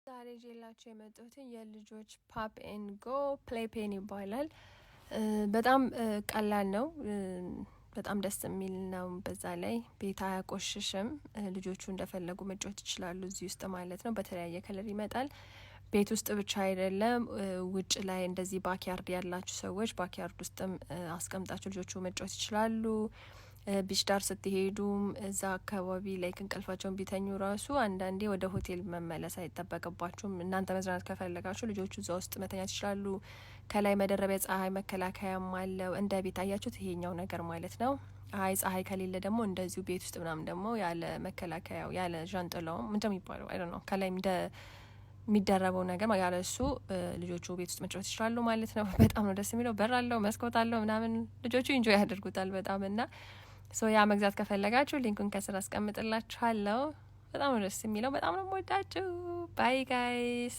ዛሬ ይዤላችሁ የመጣሁት የልጆች Pop and Go play pen ይባላል። በጣም ቀላል ነው። በጣም ደስ የሚል ነው። በዛ ላይ ቤት አያቆሽሽም። ልጆቹ እንደፈለጉ መጫወት ይችላሉ እዚህ ውስጥ ማለት ነው። በተለያየ color ይመጣል። ቤት ውስጥ ብቻ አይደለም፣ ውጭ ላይ እንደዚህ backyard ያላችሁ ሰዎች backyard ውስጥም አስቀምጣችሁ ልጆቹ መጫወት ይችላሉ። Beach ዳር ስትሄዱም እዛ አካባቢ ላይ እንቅልፋቸውን ቢተኙ ራሱ አንዳንዴ ወደ ሆቴል መመለስ አይጠበቅባችሁም። እናንተ መዝናናት ከፈለጋችሁ ልጆቹ እዛ ውስጥ መተኛት ይችላሉ። ከላይ መደረቢያ ፀሐይ መከላከያም አለው። እንደ ቤት አያችሁት፣ ይሄኛው ነገር ማለት ነው። አይ ፀሐይ ከሌለ ደግሞ እንደዚሁ ቤት ውስጥ ምናምን ደግሞ ያለ መከላከያው፣ ያለ ዣንጥላውም፣ ምንድን ነው የሚባለው? I don't know፣ ከላይ እንደ የሚደረበው ነገር ያለ እሱ ልጆቹ ቤት ውስጥ መጫወት ይችላሉ ማለት ነው። በጣም ነው ደስ የሚለው። በር አለው፣ መስኮት አለው ምናምን፣ ልጆቹ enjoy ያደርጉታል በጣም። እና so ያ መግዛት ከፈለጋችሁ link ኡን ከስር አስቀምጥላችኋለሁ። በጣም ነው ደስ የሚለው። በጣም ነው የምወዳችሁ። Bye guys።